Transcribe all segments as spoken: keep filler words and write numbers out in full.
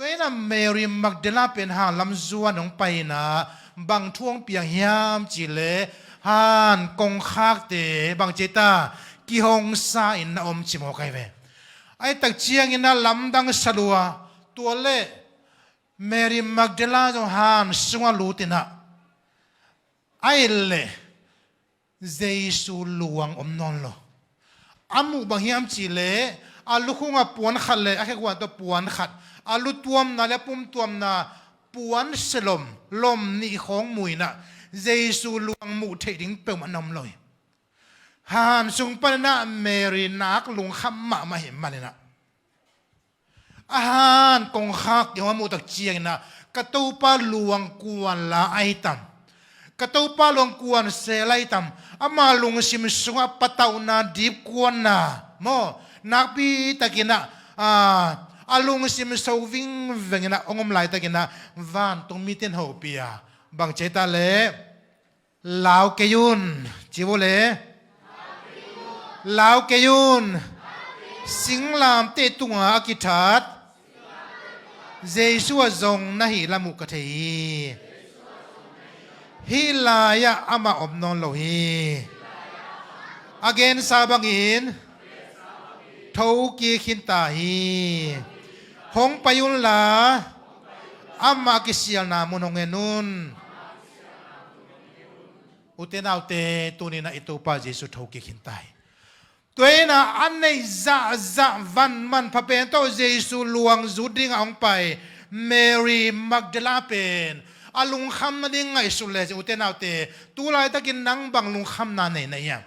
Tua inah Mary Magdala pen han lam zuan hong pai inah bang thu hong piang hiam cih leh han kongkhakte bang ci ta, kihongsa in na om ci mawk ahi ve. Ahi tak ciangin a lamdang sa lua, tua leh Mary Magdala zong han sungah lut inah, ahi leh Jesu luang om nawn lo. A muh bang hiam cih leh a lukhungah puan khat le a khekuan tawh puan khat, a lutuamna le a pumtuamna puan selom lom nih khawng mu inah Jesu luang muh theih ding peuhmah na om lo hi. Han sung panin ah Mary nak lungkham mahmah hi manin ah, a han kongkhak ding hong a muh tak ciangin ah, ka Topa luang kuan la ahi tam, ka Topa luang kuan sel ahi tam, ama lungsim sungah patauhna, dipkuanna maw, nakpi takin ah, a, a lungsim so vingveng inah hong om laitakin ah, vantung mite in hopih a, bang ci ta leh, lau kei un, ci vo le. Lau kei un. Singlamteh tungah a kithat Jesu ah zong na hih lam uh ka thei hi. Hih lai-ah amah om nawn lo hi. A gensa bangin thokik khin ta hi. Hong pai unla, amah kisialna mun hong en un. Ute naute, tuni-in ah i Topa Jesu thokik khin ta hi. Tua inah a neih zahzah van manpha pen tawh Jesu luang zut dingah hong pai Mary Magdala pen a lungkham nading ngaihsut lecin, ute naute, tu laitakin nang bang lungkhamna nei na hiam?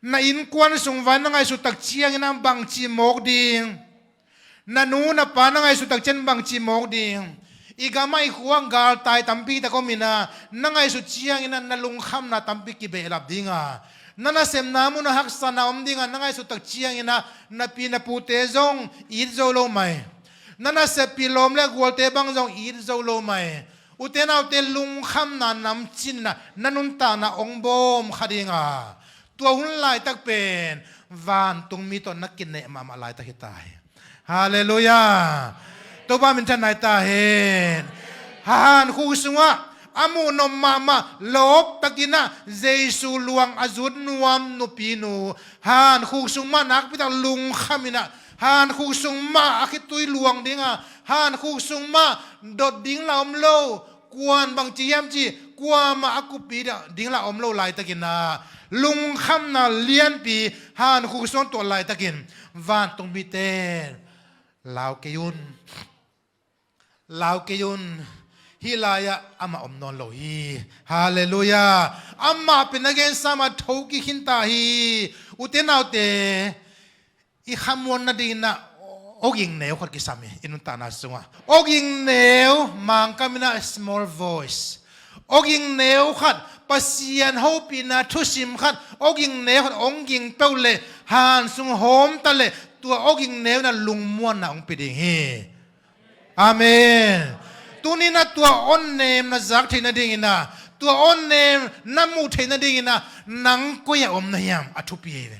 Na innkuan sung vai na ngaihsut tak ciangin ah bangci mawk ding? Na nu na pa na ngaihsut tak ciang bangci mawk ding? I gamah i khuah galtai tampi tak om inah, na ngaihsut ciangin ah na lungkhamna tampi kibehlap ding a, na nasepna munah haksatna om ding a, na ngaihsut tak ciangin ah na pi na pute zong it zo lo mai. Na naseppih lawm le gualte bang zong it zo lo mai. Ute naute, lungkhamna namcin inah na nuntakna hong bawm kha ding a, tua hun laitak pen vantung mi tawh na kineh mahmah laitak hi ta hi. Halleluiah. Topa minthanna hi ta hen. Han khuk sungah a muh nop mahmah lawp takin ah Jesu luang a zut nuam nupinu, han khuk sung mah nakpi tak lungkham inah, han khuk sung mah a khitui luang ding a, han khuk sung mah dot ding la om lo, kuan bangci hiam cih kuamah a kuppih ding la om lo laitakin ah, lungkhamna lianpi han khuk sung tuah laitakin, vantung mite, lau kei un. Lau kei un. Hih lai-ah amah om nawn lo hi. Halleluiah. Amah pen a gensa mah thokik khin ta hi. Ute naute, i khamuan nadingin ah awging neu khat kisam hi i nuntakna sungah. Awging neu, Mangkam in ah small voice. Awging neu khat, Pasian hopihna thusim khat, awging neu khat hong ging peuh leh, han sung hawm ta leh, tua awging neu in ah lungmuanna hong pia ding hi. Amen. Tuni-in ah tua awnem na zak theih nadingin ah, tua awnem na muh theih nadingin ah, nang koi-ah om na hiam? A thupi hi ve.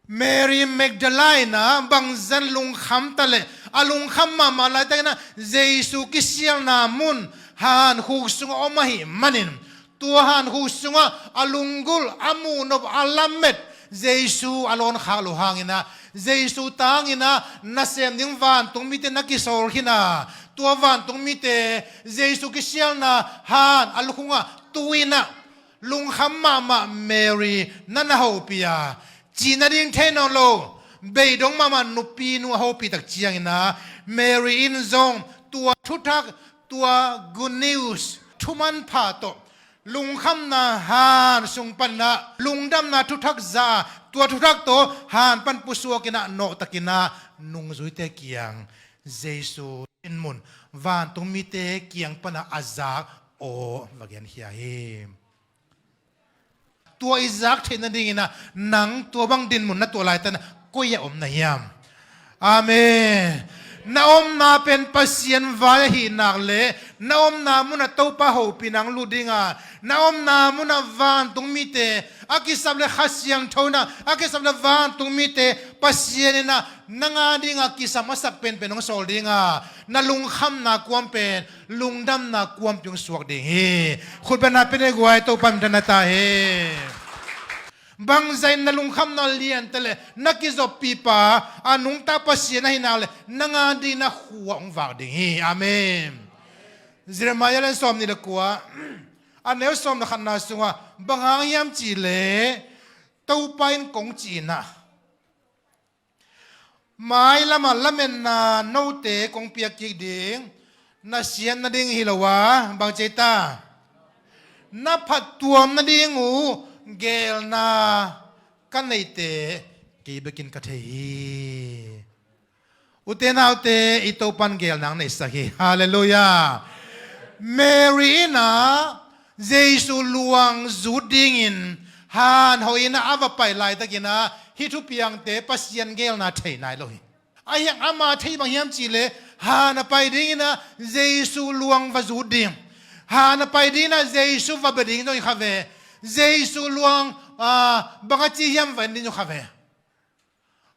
Mary Magdalene in ah bangzah lungkham ta leh, a lungkham mahmah laitakin ah Jesu kisialna mun hankhuk sungah om ahih manin, tua hankhuk sungah a lunggulh, a muhnop, a lamet Jesu a lawnkhak loh hangin ah, Jesu tangin ah nasem ding vantung mite na kisawl khin a, tua vantung mite Jesu kisialna han a lukhungah tu-in ah, lungkham mahmah Mary na na hopih a, cih nading thei nawn lo, beidong mahmah nupinu a hopih tak ciangin ah, Mary in zong tua thuthak, tua good news, thumanpha tawh, lungkhamna han sung panin ah lungdamna thuthak za, tua thuthak tawh han pan pusuakin ah, nawhtakin ah nungzuite kiang Jesu dinmun vantung mite kiang pan ah a zak aw va genkhia hi. Tua i zak theih nadingin ah, nang tua bang dinmun na tuah laitakin ah koi-ah om na hiam? Amen. Na omna pen Pasian vai ahih nak leh, na omna munah Topa hopihna hong lut ding a, na omna munah vantung mite A kisam le Kha Siangtho in ah, a kisam le vantung mite Pasian in ah nang a dingah kisam a sak penpen hong sawl ding a, na lungkhamna kuam pen lungdamna kuampi hong suak ding hi. Khutbetna pia ni guai, Topa min thang ta hen. Bangzah in na lungkhamna liante le na kizoppipa a nungta Pasian ahih nak le nang a dingin na khua hong vak ding hi. Amen. Jeremiah lian sawmnih le kua, a neu sawm le khatna sungah bang hang hiam cih leh, Topa in kong cih in ah, mailamah lametna note kong piak kik ding, na siat nading hi lo a, bang ci ei ta, na phattuam nading uh geelna ka neihte kei bekin ka thei hi. Ute naute, i Topa'n geelna hong neihsak hi. Halleluiah. Mary in ah Jesu luang zut dingin han hoih in ah a va pai laitakin ah hih thupiangte Pasian geelna thei nai lo hi. Ahi hang ama thei bang hiam cih leh, han a pai dingin ah Jesu luang va zut ding, han a pai dingin ah Jesu va bia ding zong hi kha ve. Jesu luang, ah, bang a ci hiam va en ding zong hi kha ve.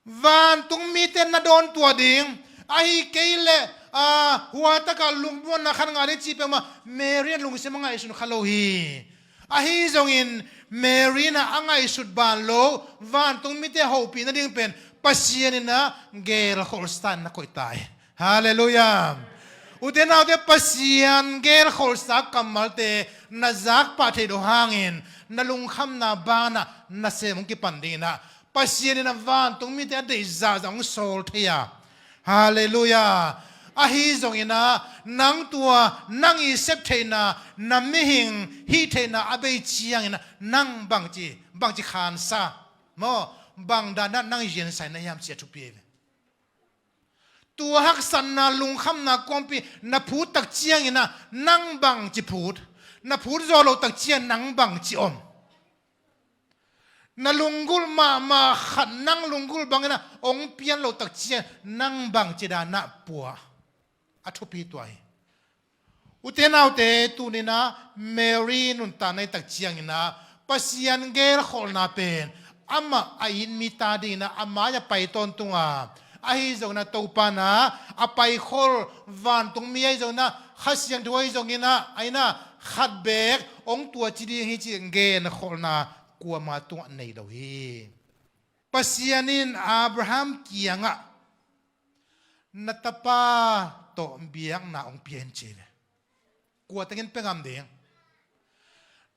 Vantung mite na dawntuah ding, ahi kei leh, ah, hua takah lungmuanna khat ngah ding cih peuhmah Mary in lungsim a ngaihsun kha lo hi. Ahi zongin Mary in ah a ngaihsut ban lo, vantung mite hopih nading pen Pasian in ah geelkholhsa in na koih ta hi. Halleluiah. Ute naute, Pasian geelkholhsa kammalte na zak pah theih loh hangin na lungkhamna banah nasem hong kipan dingin ah Pasian in ah vantung mite a deih zahzah hong sawl thei a. Halleluiah. Ahi zongin ah nang tua nang i sep theihna, na mihing hih theihna a bei ciangin ah nang bangci, bangci khansa maw, bang dan ah nang ziansa in na hiam cih a thupi hi ve. Tua haksatna, lungkhamna kuampi na phut tak ciangin ah nang bangci phut, na phut zawh loh tak ciang nang bangci om. Na lunggulh mahmah khat nang lunggulh bangin ah hong pian loh tak ciang nang bangci dan ah pua. A thupi tua hi. Ute naute, tuni-in ah Mary nuntakna i et tak ciangin ah Pasian geelkholhna pen amah a it mite adingin ah a mai-ah pai tawntung a, ahi zongin ah Topa in ah a paikhol, vantungmi ahi zongin ah Kha Siangtho ahi zongin ah, a in ah khat beek hong tuaci ding hi cih genkholhna kuamah tungah nei lo hi. Pasian in Abraham kiangah, "Na tapa tawh biakna hong pia in," ci hi ve. Kua tengin pia ngam ding?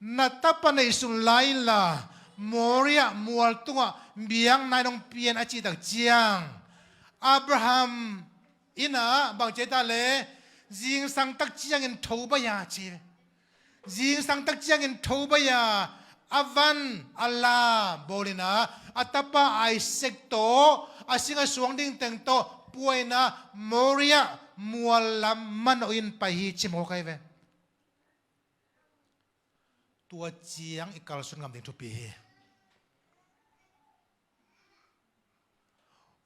Na tapa neihsun lai inla, Moriah mual tungah biakna in hong pia in a cih tak ciang, Abraham in ah bang ci hiam cih leh, zingsang tak ciangin tho baih a ci hi ve. Zingsang tak ciangin tho baih a, a van a la bawlin ah, a tapa Isaac tawh a sing a suang ding teng tawh pua in ah Moriah mual lam manawhin pai hi ci mawk ahi ve. Tua ciang i kalsuan ngam ding thupi hi.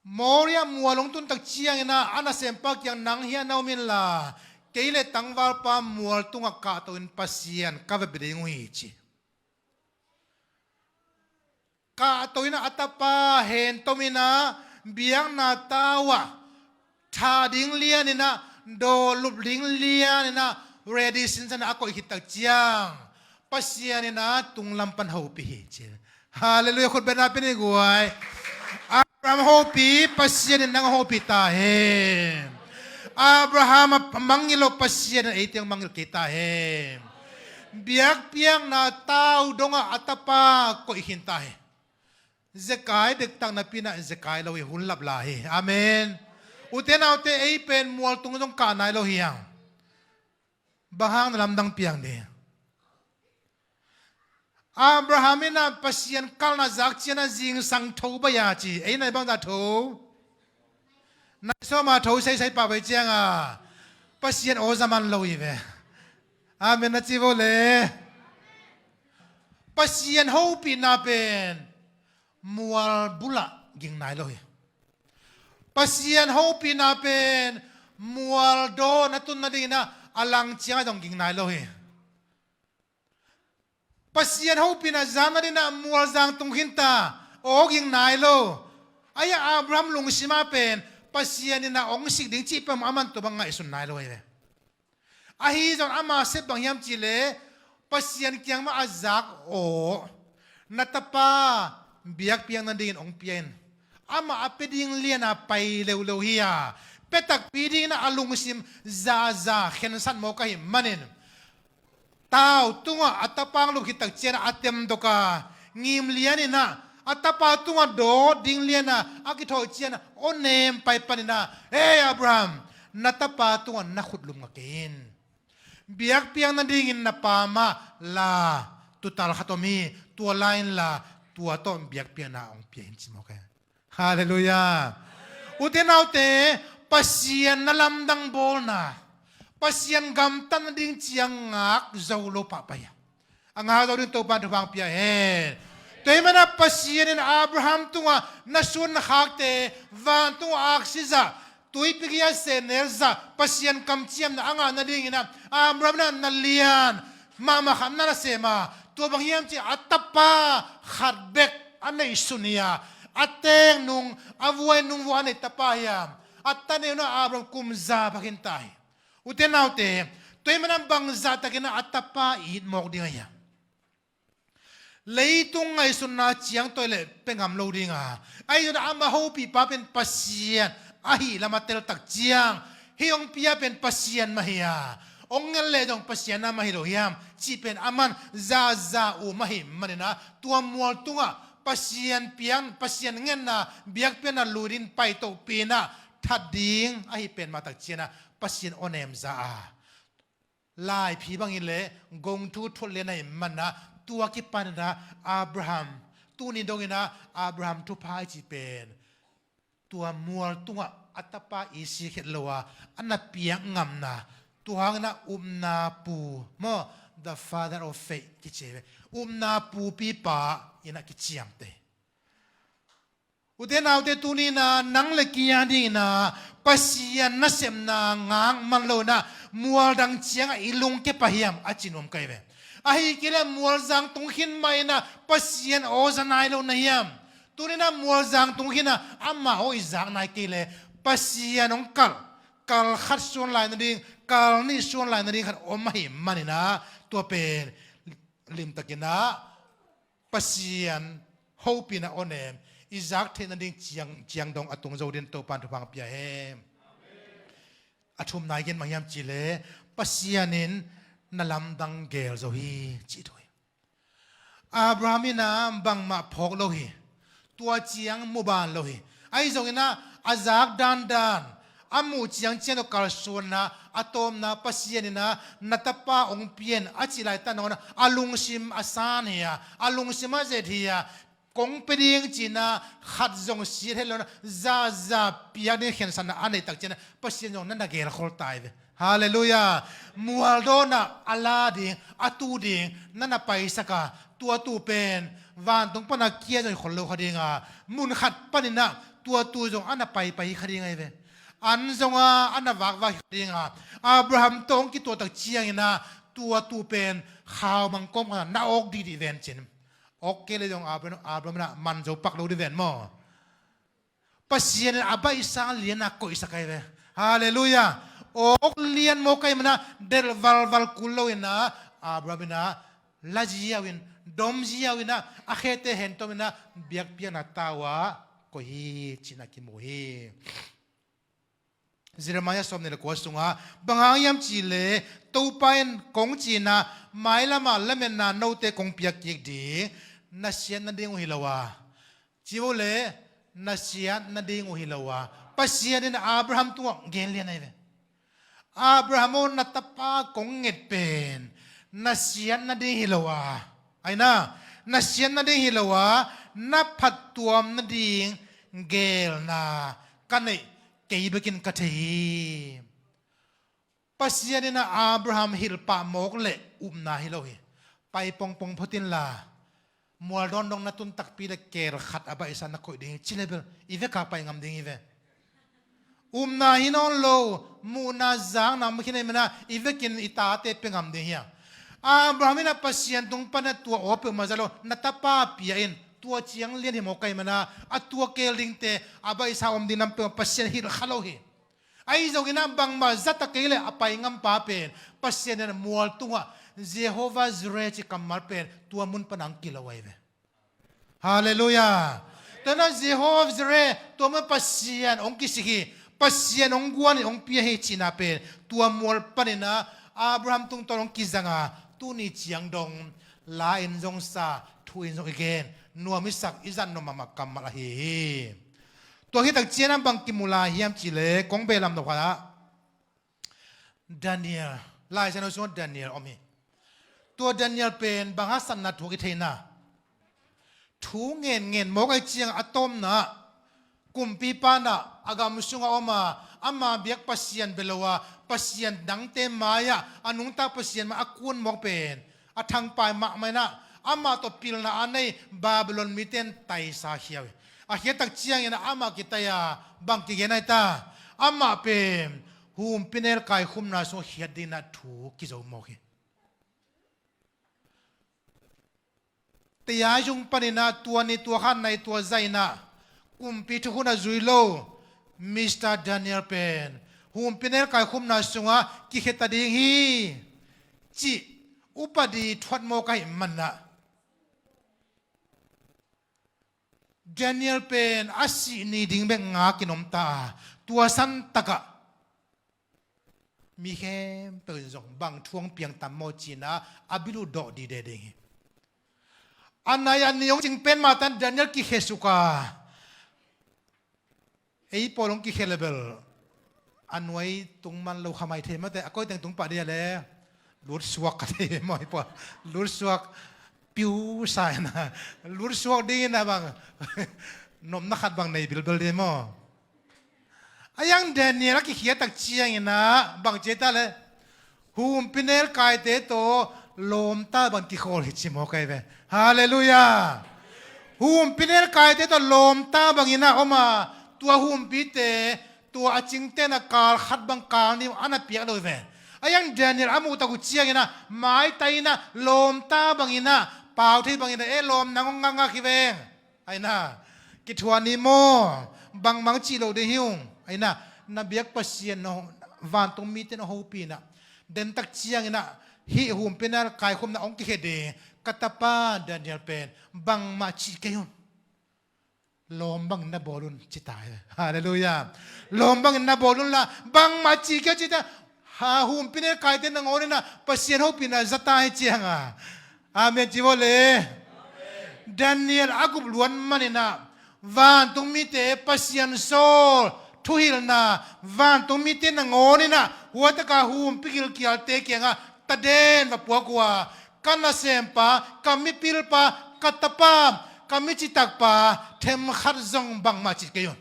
Moriah mual hong tun tak ciangin ah a nasempa kiang, "Nang hiah na om inla, kei le tangvalpa mual tungah kahto in, Pasian ka va bia ding uh hi," ci. Kahto in ah a tapa hentom in ah biakna tau ah, tha ding lian in ah, dawhlup ding lian in ah, ready sinsen a koih khit tak ciang, Pasian in ah tunglam pan hopih hi ci. Halleluiah, khutbetna pia ni guai. Abraham hopih, Pasian in nang hopih ta hen. Abraham a mangngilh loh Pasian in eite hong mangngilh kei ta hen. Biakpiakna tau dongah a tapa koih khin ta hen. Zekai dektak napi in ah zekai lo hi, hun lap lai hi. Amen. Ute naute, ei pen mual tung zong kah nai lo hi hang. Bang hang na lamdang piang ding? Abraham in ah Pasian kalna zak ciang ah zingsang tho baih a ci. Ei nai bangzah tho? Nai sawm a tho seisai pah baih ciang ah Pasian aw za man lo hi ve. Amen na ci vo le. Pasian hopihna pen mual bulah ging nai lo hi. Pasian hopihna pen mual dawn a tun nadingin ah a lang ciangah zong ging nai lo hi. Pasian hopihna zak nadingin ah mualzang tung khin ta, awk ing nai lo. Ahi a Abraham lungsim ah pen Pasian in ah hong sik ding cih pen a man tua bang ngaihsun nai lo ahi ve. Ahi zong ama sep bang hiam cih leh Pasian kiang mah a zak aw, na tapa biakpiak nadingin hong pia in. Amah a pia ding lian a pai leuleu hi a, pia takpi dingin ah a lungsim zaza khensat mawk ahih manin, tau tungah a tapa hong lup khit tak ciangin ah a temdok a, ngim lianin ah a tapa tungah dawt ding lian a a kithawh ciangin ah awnem pai panin ah, "Ei Abraham, na tapa tungah na khut lum ngak kei in. Biakpiak nadingin na pa mah la, tuutal khat om hi, tua la in la, tua tawh biakpiakna hong pia in," ci mawk e. Halleluiah. Ute naute, Pasian na lamdang bawlna, Pasian gamtat nading ciang ngak zo lo pahpah hi a, a ngak zo ding Topa'n thupha hong pia hen. Tua ahih manin ah Pasian in Abraham tungah na suan na khakte, vantung aksi zah, tuipi gei-a sehnel zah, Pasian kamciamna a ngah nadingin ah Abraham in ah na lian mahmah khat na na sem a, tua bang hiam cih leh a tapa khat bek a neihsun hi a, a teek nung, a vuai nung vua a nei tapa hi a, a ta nei un ah Abraham kum za pha khin ta hi. Ute naute, tua ahih manin ah bangzah takin ah a tapa it mawk ding ahi hiam? Leitung ngaihsutna ciang tawh leh pia ngam lo ding a, ahi zongin ah ama hopihpa pen Pasian ahih lam a tel tak ciang, hih hong pia pen Pasian mah hi a, hong nget leh zong Pasian a mah hi lo hiam cih pen a man zaza um ahih manin ah tua mual tungah Pasian piang, Pasian ngetna, biakpiakna lutin pai topi in ah that ding ahih pen mah tak ciangin ah Pasian awnem za a, laiphi bangin leh gong thu thuat lian ahih manin ah tua kipanin ah Abraham, tuni dongin ah Abraham thupha i cih pen tua mual tungah a tapa i sik het lo a, a na piak ngamna, tua hangin ah upna pu maw, the father of faith kici hi ve. Upna pupipa in ah kiciamteh. Ute naute, tuni in ah nang le kei a dingin ah Pasian nasepna ngak man lo in ah mual dang ciangah i lungkia pah hiam a ci nuam ka hi ve. Ahih kei leh mualzang tung khin mah in ah Pasian aw za nai lo na hiam? Tuni in ah mualzang tung khin a, amah aw i zak nai kei leh Pasian hong kalh, kal khat suan lai nading, kal nih suan lai nading khat om ahih manin ah tua pen limtakin ah Pasian hopihna awnem i zak theih nading ciang, ciang dong a tung zo dingin Topa'n thupha hong pia hen. A thumna i gen bang hiam cih leh Pasian in na lamdang geel zo hi cih thu hi. Abraham in ah bangmah phawk lo hi. Tua ciang muban lo hi. Ahi zongin ah a zak dandan, a muh ciangciang tawh kalsuanna, a tawpna, Pasian in ah na tapa hong pia in a cih laitak nangawn ah a lungsim a san hi a, a lungsim a zet hi a, kong pia ding ci-in ah khat zong siat het lo in ah zaza piak ding khensatna a neih tak ciangin ah Pasian zong na na geelkhol ta hi ve. Halleluiah. Mualdawnah a la ding, a tu ding na na paisak a, tua tu pen vantung pan a kia zong hi khol lo kha ding a, mun khat panin ah tua tu zong a na paipai kha ding ahi ve. An zong a, a na vakvak hi kha ding a, Abraham tawh hong kituah tak ciangin ah tua tu pen khaumang kawm khat ah na awk dihdih ven cin. Awk kei leh zong Abraham, Abraham in ah man zo pak lo dih ven maw. Pasian in a baihsa lian a koihsak ahi ve. Halleluiah. Awk lian mawk ahih manin ah delh valval kul lo in ah Abraham in ah la ziau in, dom ziau in ah a khete hentom in ah biakpiakna tau ah koih hi cih na kimu hi. Jeremiah sawmnih le kua sungah bang hang hiam cih leh Topa in kong ci-in ah mailam ah lametna note kong piak kik ding, na siat nading uh hi lo a, ci vo leh na siat nading uh hi lo a, Pasian in Abraham tungah gen lian ahi ve. Abraham aw, na tapa kong nget pen na siat nading hi lo a, ahi na, na siat nading hi lo a, na phattuam nading geelna ka neih kei bekin ka thei hi. Pasian in ah Abraham hilh pah mawk leh upna hi lo hi. Pai pongpong phot inla, mualdawn dong na tun takpi leh keel khat a baihsa na koih ding hi ci leh bel i vek a pai ngam ding hi ve. Upna hi nawn lo, muhna zakna om khin ahih manin ah i vekin i tate pia ngam ding hi a. Abraham in a Pasian tung panin a tua aw peuhmah za lo, na tapa pia in, tua ciang lian hi mawk ahih manin a tua keel dingte a baihsa om ding nam peuhmah Pasian hilh kha lo hi. Ahi zongin a bangmah za ta kei leh a pai ngampa pen Pasian in a mual tungah Jehovah Jireh ci kammal pen tua mun panin a hong kilo ahi ve. Halleluiah. Tua in a Jehovah Jireh, tua mun Pasian hong kisik hi, Pasian hong guan hi, hong pia hi cihna pen tua mual panin a Abraham tungtawn hong kizang a, tuni ciang dong la in zong sa, thu in zong i gen, nuam i sak, i zat nuam mahmah kammal ahi hi. Tua hi tak ciangin a bang kimu lai hiam cih leh kong behlap nop khat ah Daniel, Lai Siangtho sungah Daniel om hi. Tua Daniel pen bang haksatna thu kithei na, thu ngen ngen mawk ahih ciangin a tawpna ah kumpipa in a gam sungah om a, ama biak Pasian bek lo a, pasian dangte mai-ah a nungta Pasian mah a kun mawk pen a thangpai mahmah in a, amah tawh pilna a nei Babylon mite in taisa khia uh hi. A khiat tak ciangin a amah kitai a, bang kigen ai ta, amah pen humpinelkai khumna sungah khiat dingin a thu kizo mawk hi. Tua zung panin a tua ni tua kha nai tua zah in a kumpi thukhun a zui lo Mister Daniel pen humpinelkai khumna sungah kikhia ta ding hi cih upadi thuat mawk ahih manin a Daniel pen a sih ni ding bek ngak in om ta a, tua santak ah mi khempeuh in zong bang thu hong piang tam maw ci-in a a bil uh dawh dide ding hi. A nai a ni hong cing pen mah tan Daniel kikhia suk a, ei pawl hong kikhia leh bel a nuai tung man lo kha mai thei mate, a koi teng tung pah ding a leh lut suak kha thei maw, ei pawl lut suak piu sa in a, lut suak dingin a bang nopna khat bang nei bilbel ding maw. A iang Daniel a kikhiat tak ciangin a bang ci ta leh humpinelkaite tawh lawmta bang kikhawl hi ci mawk ahi ve. Halleluiah. Humpinelkaite tawh lawmta bangin a om a, tua humpite tua a cingte in a kal khat bang kal nih a na piak lo hi ve. A iang Daniel a muh tak uh ciangin a maitai in a lawmta bangin a pau thei bangin a, e lawm, nang hong ngakngak hi veng. Aina, kithuah ni maw, bangmah cih lo ding hi ung. Aina, na biak Pasian na ho-, vantung mite na hopih in a, den tak ciangin a hih humpinelkai khumna hong kikhia ding ka tapa Daniel pen bangmah cih kei un. Lawm bangin na bawl un ci ta hi. Halleluiah. Lawm bangin na bawl unla bangmah cih kei un ci ta. Ha, humpinelkaite nangawn in a Pasian hopihna za ta hi ciang a. Amen ci vawh le. Daniel a gup luat manin a vantung mite Pasian sawl, thuhilhna, vantung mite nangawn in a hua tak a humpi gilkialte kiangah taden va puak uh a, ka nasempa, ka mipilpa, ka tapa, ka micitakpa, themkhat zong bangmah cih kei un.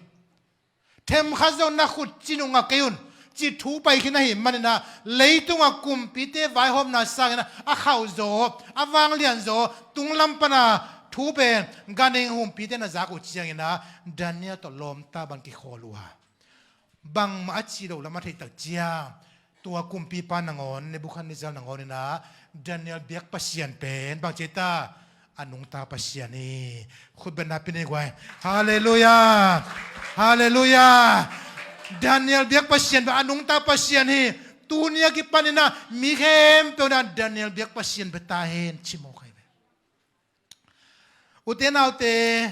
Themkhat zong na khut cih nungak kei un, cih thu pai khin ahih manin a, leitungah kumpite vaihawmna sangin a khauhzaw, a vanglianzaw, tunglam pan a thu pen ganhing humpite na zak uh ciangin a, Daniel tawh lawmta bang kikhawl uh a, bangmah a cih loh lam a theih tak ciang, tua kumpipa nangawn, Nebukhadnezzar nangawn in a, Daniel biak Pasian pen bang ci ta, a nungta Pasian hi. Khutbetna pia ni guai. Halleluiah. Halleluiah. Daniel biak Pasian pen a nungta Pasian hi. Tuni a kipanin a mi khempeuh in a Daniel biak Pasian bek ta hen ci mawk ahi ve. Ute naute,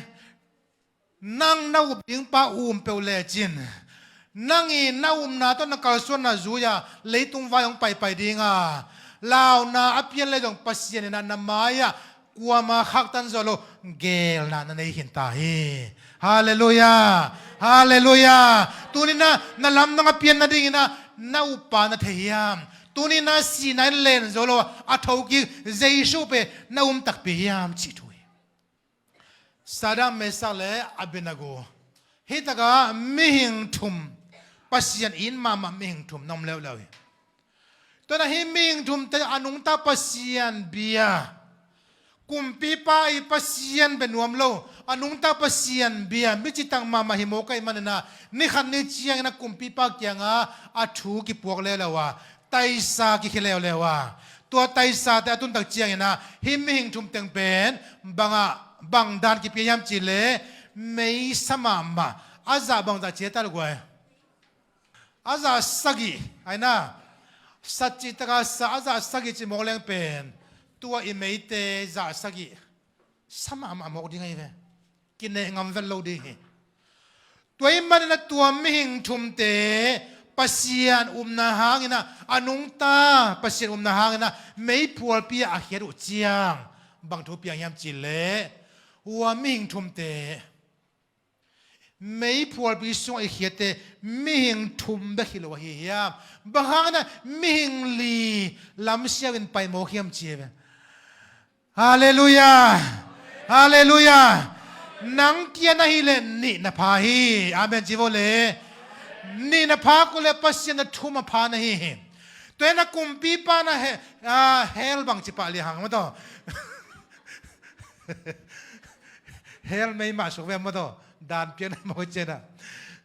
nang na up ding pa um peuh lecin, nang i na upna tawh na kalsuanna zui-a leitung vai hong paipai ding a, launa a pian le zong Pasian in a na mai-ah kuamah khaktan zo lo, geelna na nei khin ta hi. Halleluiah. Halleluiah. Tuni-in a na lamdang a pian nadingin a na uppa na thei hiam? Tuni-in a sihna in len zo lo a thokik Jesu pen na um takpi hiam cih thu hi. Sadrak, Mesak le Abednego, hih takah mihing thum, Pasian it mahmah mihing thum na om leuleu hi. Tua in a hih mihing thumte a nungta Pasian bia, kumpipa i Pasian bia nuam lo, a nungta Pasian bia, mi citak mahmah hi mawk ahih manin a, ni khat ni ciangin a kumpipa kiangah a thu kipuak leuleu a, taisa kikhia leuleu a, Tua taisate a tun tak ciangin ah hih mihing thum teng pen bangah bang dan kipia hiam cih leh meisa mahmah, a zah bangzah ci a, ta lo guai. A zah sagih, ai na, sa cih taka sa, a zah sagih ci mawk leng pen tua i meite zah sagih sa mahmah mawk ding ahi ve. Kineh ngam vet lo ding hi. Tua ahih manin ah tua mihing thumte Pasian upna hangin ah, a nungta Pasian upna hangin ah meiphualpi ah a khiat uh ciang bang thu piang hiam cih leh, tua mihing thumte, meiphualpi sungah i khiatte mihing thum bek hi lo ahi hiam? Bang hangin ah mihing li lamsiau in pai mawk hiam ci hi ve. Halleluiah. Halleluiah. Nang kia na hih leh nih na pha hi. Amen ci vo le. Nih na pha kul leh Pasian na thum a pha na hi hi. Tua hi a, kumpipa na he-, ah, hell bang ci pah liang hang maw taw. Hell mei mah suk ve maw taw. Dan pian maw cian a,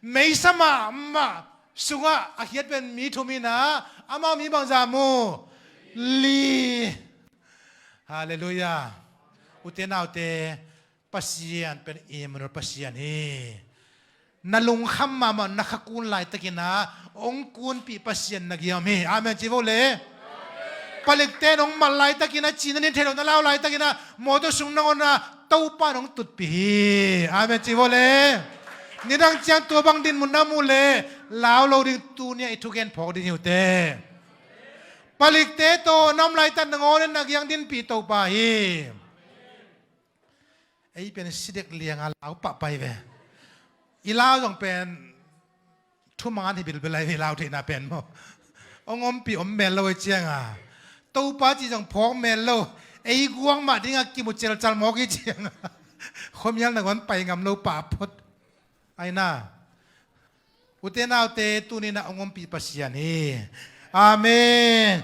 meisa mahmah sungah a khiat pen mi thum hi a, amau mi bangzah mu? Li. Halleluiah. Ute naute, Pasian pen Immanuel Pasian hi. Na lungkham mahmah, na kha kun laitakin ah hong kunpih Pasian na giam hi. Amen ci vo le. Palikte in hong mat laitakin ah, cina nin thei lo na lau laitakin ah, mawtaw sung nangawn ah Topa in hong tutpih hi. Amen ci vo le. Nidang ciang tua bang dinmun na muh leh lau lo ding, tuni-ah i thugen phawk ding hi ute. Palikte tawh na om laitak nangawn in na giang dinpih Topa hi. Ei pen si dek lianga lau pah pai ve. I lau zong pen thuman hi bilbel lai ve, lau theihna pen maw. Hong ompih om mel lo ei cianga, Topa cih zong phawk mel lo. Ei guang mah dinga kimu celcal mawk ei cianga, khuamial nangawn pai ngam lo pah phot. Ai na. Ute naute, tuni-in ah hong ompih Pasian hi. Amen.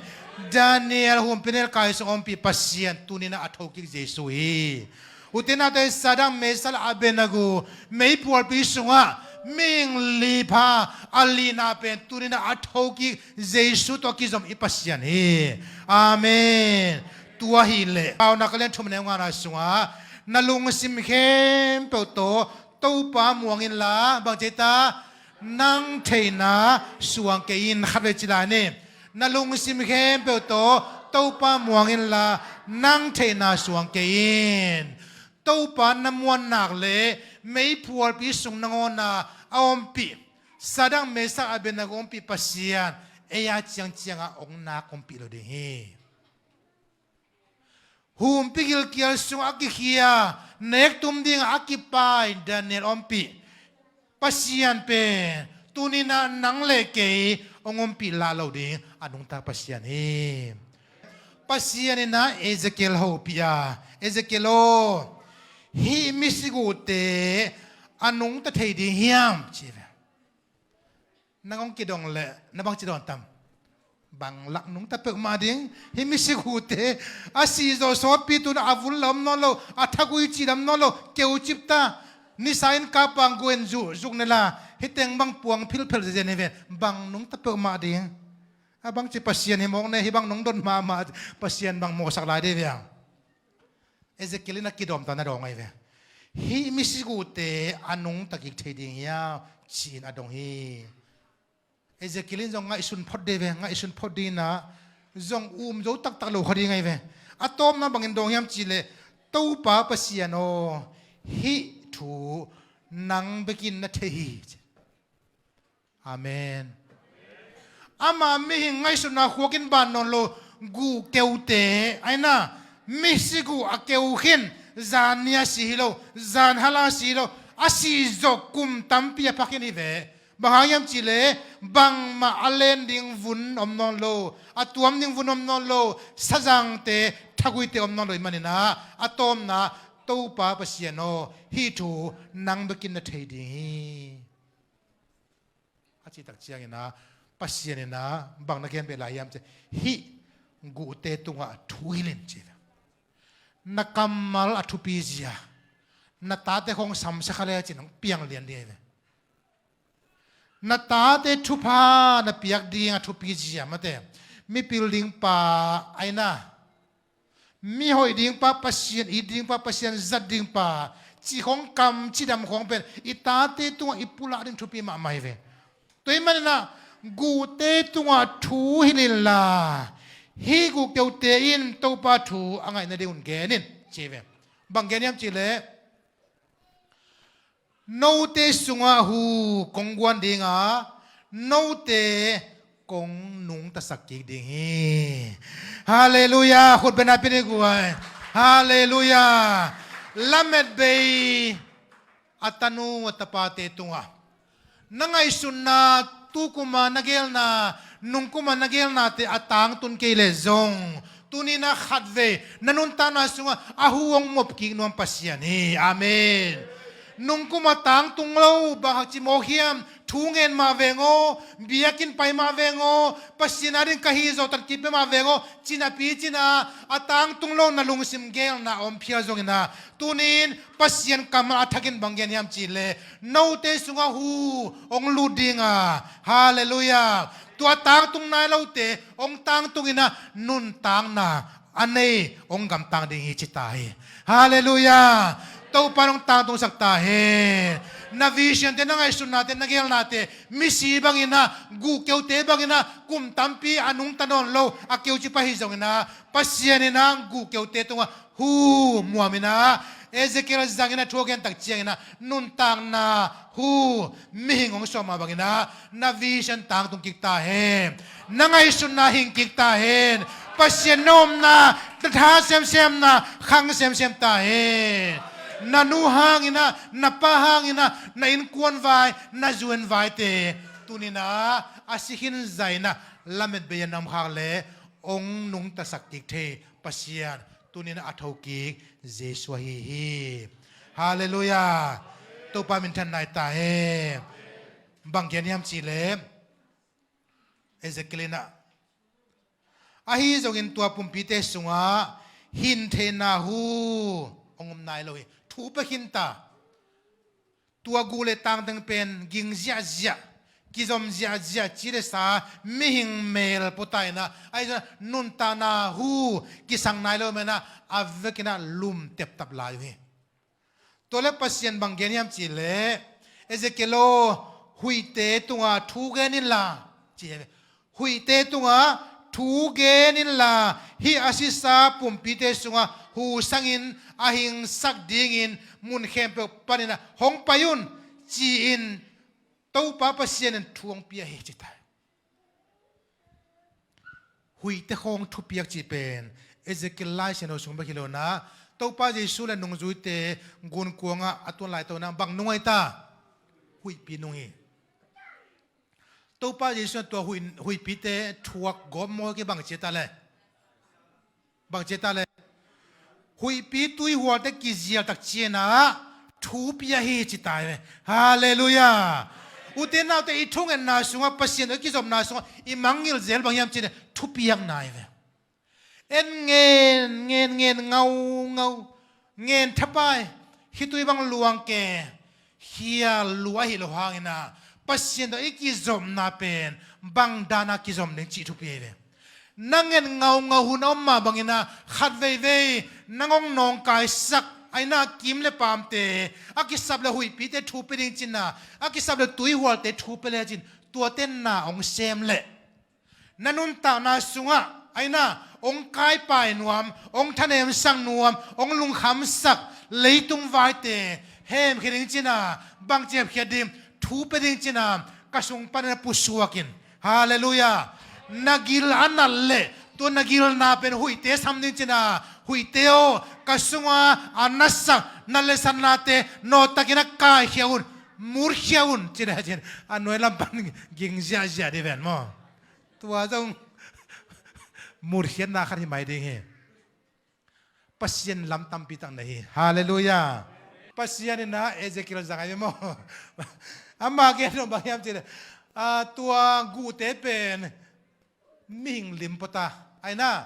Daniel humpinelkai sung ompih Pasian tuni-in ah a thokik Jesu hi. Ute naute, Sadrak, Mesak, Abednego meiphualpi sungah mihing li pha, a lina pen tuni-in ah a thokik Jesu tawh kizom i Pasian hi. Amen. Tua hileh Paunak a lian thum a neu ngana sungah, na lungsim khempeuh tawh Topa muang inla, bang ci ta, nang theihna suang kei in. Khatvei ci lai ni. Na lungsim khempeuh tawh Topa muang inla, nang theihna suang kei in. Topa na muan nak leh meiphualpi sung nangawn ah a ompih, Sadrak, Mesak, Abednego ompih Pasian ei a ciangciangah hong nak ompih lo ding hi. Humpi gilkial sungah a kikhia, nektum dingah a kipai Daniel ompih Pasian pen tuni-in ah nang le kei hong ompih lah lo ding a nungta Pasian hi. Pasian in ah Ezekiel hopih a, Ezekiel aw, hih misiguhte a nungta thei ding hiam? Ci ve. Nang hong kidong leh na bangci dawn tam? Bang lak nungta peuhmah ding? Hih misiguhte a sihzawh sawtpi, tu-in a vun lam nawn lo, a thagui cih lam nawn lo, keucip ta. Nisa in kapang guin zuh zuk ne la, hih teng bang puang philphel zezen hi ve. Bang nungta peuhmah ding? A bangci Pasian hi mawk ne, hih bang nungdon mahmah Pasian bang mawhsak lai dei ve ang. Ezekiel in a kidawmta na dawng ahi ve. Hih misiguhte a nungta kik thei ding hiam, ci-in a dong hi. Ezekiel in zong ngaihsun phot dei ve, ngaihsun phot ding in ah zong um zo taktak lo kha ding ahi ve. A tawpna bangin dawng hiam cih leh, Topa Pasian aw, hih thu nang bekin na thei hi. Amen. Ama mihing ngaihsutna khuakin ban nawn lo guh keute, ai na, misiguh a keu khin, zan ni a si hi lo, zan hal a si hi lo, a sihzawh kum tampi a pha khin hi ve. Bang hang hiam cih leh, bangmah a len ding vun om nawn lo, a tuam ding vun om nawn lo, sazangte, thaguite om nawn lo ahih manin ah, a tawpna, Topa Pasian aw, hih thu nang bekin na thei ding hi. A cih tak ciangin ah, Pasian in ah bang na gen beh lai hiam cih leh, hih guhte tungah thu hilh in ci ve. Na kammal a thupi zia, na tate khawng samsia kha le cin hong piang lian ding hi ve. Na tate thupha na piak ding a thupi zia mate, mipil ding pa aina, mi hoih ding pa, Pasian it ding pa, Pasian zat ding pa cih khong kam cidam khong pen i tate tungah i pulak ding thupi mahmah hi ve. Tua ahih manin ah guhte tungah thu hilh inla, hih guhkeute in Topa thu a ngaih nading un gen in ci hi ve. Bang gen hiam cih leh, note sungah hu kong guan ding a, note kong nungtasak kik ding hi. Halleluiah. Khut beng a pia ni guai. Halleluiah. Lametbei a tanu a tapate tungah na ngaihsutna, tu kum a na geelna, nung kum a na geelnate a tangtun kei leh zong, tuni-in ah khatvei na nuntakna sungah a hu hong mop kik nuam Pasian hi. Amen. Nung kum a tangtung lo, bang hang ci mawk hiam, thu ngen mah veng aw, biakinn pai mah veng aw, Pasian ading ka hih zawh tak kipia mah veng aw, ci napi-in ah a tangtung lo na lungsim geelna a om phial zongin ah, tuni-in Pasian kammal a thakin bang gen hiam cih leh, note sungah hu hong lut ding a, halleluiah, tua tangtung nai lote hong tangtungin ah nuntakna a nei hong gamtang ding hi ci ta hi. Halleluiah. Topa in hong tangtungsak ta hen. Na visionte, na ngaihsutnate, na geelnate misi bangin ah, guhkeute bangin ah kum tampi a nungta nawn lo a keu ci pah hi zongin ah, Pasian in ah guhkeute tungah hu muamin ah, Ezekiel zangin ah thu a gen tak ciangin ah nuntakna hu, mihing hong sawm mah bangin ah na vision tangtung kik ta hen. Na ngaihsutna hing kik ta hen. Pasian na omna, na tha semsemna khang semsem ta hen. Na nu hangin ah, na pa hangin ah, na innkuan vai, na zu-inn vaite tuni-in ah a si khin zah in ah lametbei a na om khak leh hong nungtasak kik thei Pasian tuni-in ah a thokik Jesu ahi hi. Halleluiah. Topa minthanna hi ta hen. Bang gen hiam cih leh, Ezekiel in ah, ahi zongin tua pumpite sungah hin theihna hu hong om nai lo hi. Thu pia khin ta. Tua guh le tang teng pen ging ziahziah, kizom ziahziah, ci le sa, mihing mel pua ta in ah, ahi zongin nuntakna hu kisang nai lo manin ah a vekin ah lum teptap lai uh hi. Tua leh Pasian bang gen hiam cih leh, Ezekiel aw, huihte tungah thu gen inla, ci hi. Huihte tungah thu gen inla, hih a sisa pumpite sungah hu sangin a hingsak dingin mun khempeuh panin ah hong pai un, ci-in Topa Pasian in thu hong pia hi, ci ta hi. Huihte khawng thupiak cih pen Ezekiel Lai Siangtho sung bek hi lo-in ah, Topa Jesu le nungzuite gunkuangah a tuan laitakin ah bang nung ahi ta? Huihpi nung hi. Topa Jesu in tua huih, huihpite thuak gawp mawk hi, bang ci a ta leh, bang ci a ta leh, huihpi tuihualte kizial tak ciangin ah thu pia hi, ci ta hi ve. Halleluiah. Ute naute, i thungetna sungah, Pasian tawh i kizopna sungah i mangngilh zel bang hiam cih leh thupiakna hi ve. En ngen ngen ngen ngaungau, ngen thapai, khitui bang luang kei, khial lua ahi lo hangin ah Pasian tawh i kizopna pen bang dan a kizom ding cih thupi ahi ve. Na nget ngaungau hun a om mah bangin ah khat veivei nang hong nawngkaisak, aina kim le paamte, a kisap le huihpite thu pia ding ci-in ah, a kisap le tuihualte thu pia le ci-in, tuate na hong sem leh, na nuntakna sungah, aina, hong kaipai nuam, hong thanemsak nuam, hong lungkhamsak leitung vaite hemkhia ding ci-in ah, bang ci hemkhia ding, thu pia ding ci-in ah, ka sung panin ah pusuak in. Halleluiah. Na gil a nat leh, tua na gilna pen huihte sam ding ci-in ah, huihte aw, ka sungah a nasak, nat le satnate nawttakin ah kaikhia un, mutkhia un, ci-in ah, ci-in ah, a nuai lam pan ging ziahziah ding ven maw. Tua zong mutkhiatna khat hi mai ding hi. Pasian lam tampi tak nei hi. Halleluiah. Pasian in ah Ezekiel zang ahi maw. Amah gen nop bang hiam cih leh, ah, tua guhte pen mihing lim pua ta, aina,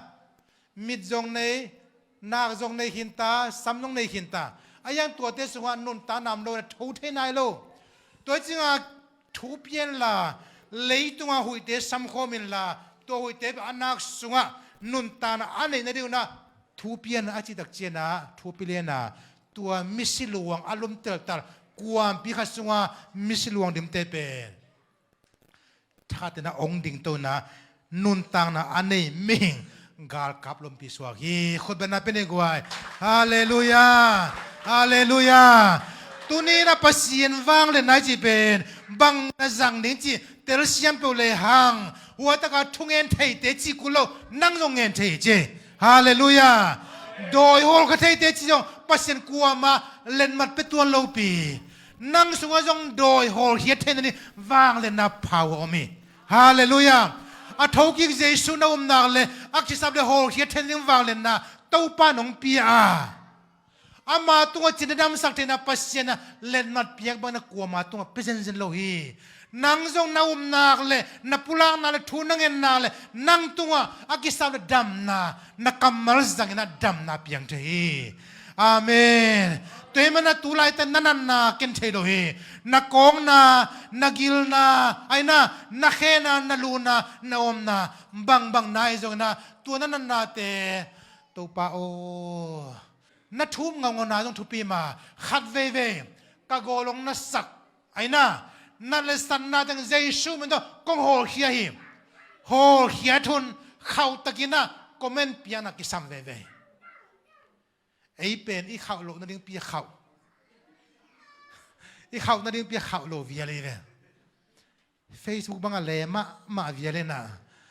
mit zong nei, nak zong nei khin ta, sam zong nei khin ta. Ahi hang tuate sungah nuntakna om lo-in ah tho thei nai lo. Tua hi ciangah thu pia inla, leitungah huihte samkhawm inla, Tua huihte pen a nak sungah nuntakna a neih nading un ah thupi a na a cih tak ciangin ah thupi lian a, tua misi luang a lumteltal kuampi khat sungah misi luang dimte pen thakhatin ah hong dingto in ah nuntakna a nei mihing galkap lompi suak hi. Khutbetna pia ni guai. Halleluiah. Halleluiah. Tuni in ah Pasian vangliatna i cih pen bang na zang ding cih telsiam peuh lehang, hua taka thungen theite cih kul lo, nang zong ngen thei hi ci. Halleluiah. Dawi hawlkhia theite cih zong Pasian kuamah letmat pia tuan lopi. Nang sungah zong dawi hawlkhia theih nading vangliatna power om hi. Halleluiah. A thokik Jesu na um nak leh a kisap leh hawlkhia theih nading vangliatna Topa in hong pia a, ama tungah cih na damsak theihna Pasian in ah letmat piak bangin ah kuama tungah pia zenzen lo hi. Nang zong na um nak leh, na pulakna leh, thu na ngen nak leh, nang tungah a kisap leh damna, na kammal zangin ah damna piang thei hi. Amen. Tua ahih manin ah tu laitak na natna ken thei lo hi. Na kawkna, na gilna, ahi na, na khena, na luna, na omna, bangbang na hi zongin ah tua na natnate, Topa aw, na thu ngaungauna zong thupi mah, khat veivei ka gawlong na sak, ahi na, na letsatna teng Jesu min tawh kong hawlkhia hi. Hawlkhia thun khauhtakin ah comment piakna kisam veivei. Ei pen i khauh loh nading pi a khauh, i khauh nading pi a khauh lo vial hi ve. Facebook bangah le mahmah vial hi na,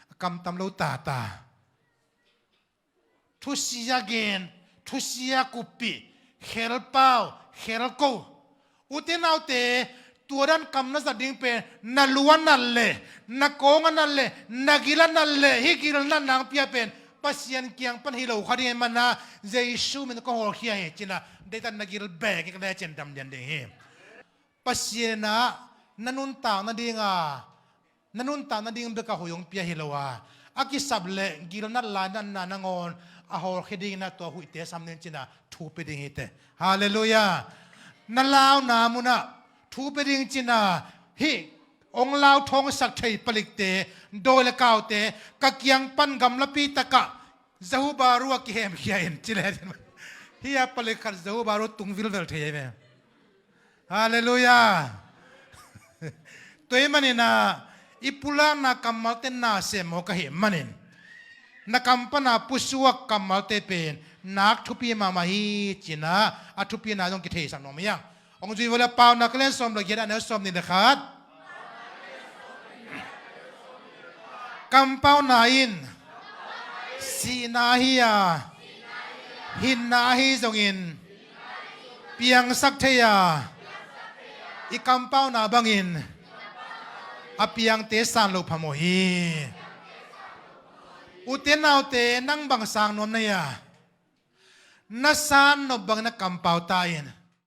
a kamtam lo tata. Thusia gen, thusia kuppih, khelpau, khelko. Ute naute, tua dan kam na zat ding pen na lu a nat leh, na kawng a nat leh, na gil a nat leh, hih gil natna hong pia pen Pasian kiang pan hi lo kha ding ahih manin ah Jesu min kong hawlkhia hi ci-in ah deihtakin na gil bek kik leh cian dam lian ding hi. Pasian in ah na nuntak nading a, na nuntak nading bek a huih hong pia hi lo a, a kisap leh gilnat lainatna nangawn a hawlkhia dingin ah tua huihte sam ding ci-in ah thu pia ding hi teh. Halleluiah. Na launa munah thu pia ding ci-in ah hih hong lau thawngsak thei palikte, dawi leh kaute ka kiang pan gamlapi takah Zahubaru ah kihemkhia in ci leh, hih a palik khat Zahubaru tung vilvel thei ahi ve. Halleluiah. Tua ahih manin ah i pulakna kammalte na sem maw ka hih manin, na kam pana pusuak kammalte pen nak thupi mahmah hi ci-in ah a thupina zong kitheisak nuam hi hang. Hong zui vua leh Paunak lian sawm leh giat, a neu sawmnih leh khat. Kampauna in sihna ahi a, hinna ahi zongin piangsak thei a, i kampauna bangin a piangte san loh phamawh hi. Ute naute, nang bang sang nuam na hia? Na san nop bangin na kampau ta in.